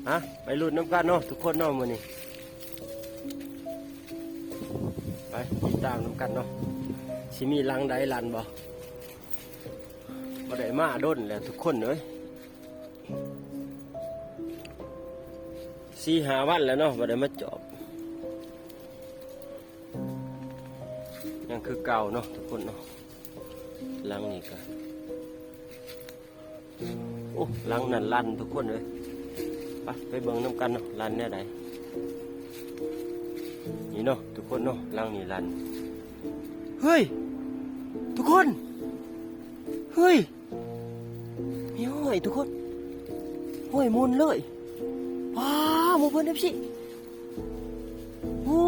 ຮະ ໄປລຸ້ນນຳກັນເນາະທຸກຄົນເນາະ ມື້ນີ້ ໄປຕິດຕາມນຳກັນເນາະ ຊິມີຫຼັງໃດລັ່ນບໍ່? ບໍ່ໄດ້ມາດົນແລ້ວທຸກຄົນເອີຍ ສີ່ຫ້າວັນແລ້ວເນາະ ບໍ່ໄດ້ມາຈອບ ຍັງຄືເກົ່າເນາະທຸກຄົນເນາະ ຫຼັງນີ້ກະ ໂອ້ ຫຼັງນັ້ນລັ່ນທຸກຄົນເອີຍ ໄປ ໄປເບິ່ງນຳກັນເນາະ ລັ່ນແນວໃດ ນີ້ເນາະທຸກຄົນເນາະ ຫຼັງນີ້ລັ່ນ ເຮີ້ຍ ທຸກຄົນ ເຮີ້ຍ ມີຫ້ອຍທຸກຄົນ ຫ້ອຍໝຸ່ນເລີຍ ວ້າວ ໝູ່ເພື່ອນເອັຟຊີ ໂອ້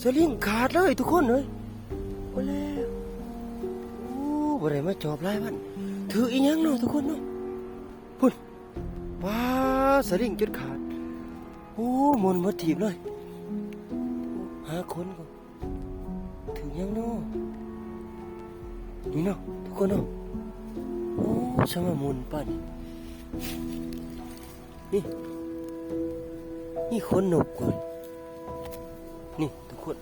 ສະລິງຂາດເລີຍທຸກຄົນເອີຍ ໂອ້ແລ້ວ ໂອ້ ບໍ່ໄດ້ມາຈອບຫຼາຍວັນ ຖືກອີ່ຫຍັງເນາະທຸກຄົນເນາະ ພຸ້ນ ວ້າວ ສະລິງຈົນຂາດ ໂອ້ ໝຸ່ນໝົດຖີບເລີຍ ຫາຄົນກ່ອນ ຖືກຫຍັງເນາະ ນີ້ເນາະທຸກຄົນເນາະ ໂອ້ ຊ່າງວ່າໝຸ່ນປານນີ້ ນີ້ ມີຂົນນົກເວີຍ ນີ້ທຸກຄົນ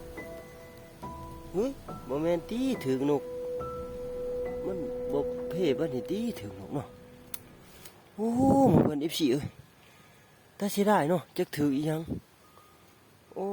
ເຮີ້ຍ ບໍ່ແມ່ນຕິ ຖືກນົກ ມັນບໍ່ເພປານນີ້ຕິ ຖືກນົກເນາະ ໂອ້ ໝູ່ເພື່ອນເອັຟຊີເອີຍ ຕາເສຍດາຍເນາະ ຈັກຖືກອີ່ຫຍັງ ໂອ້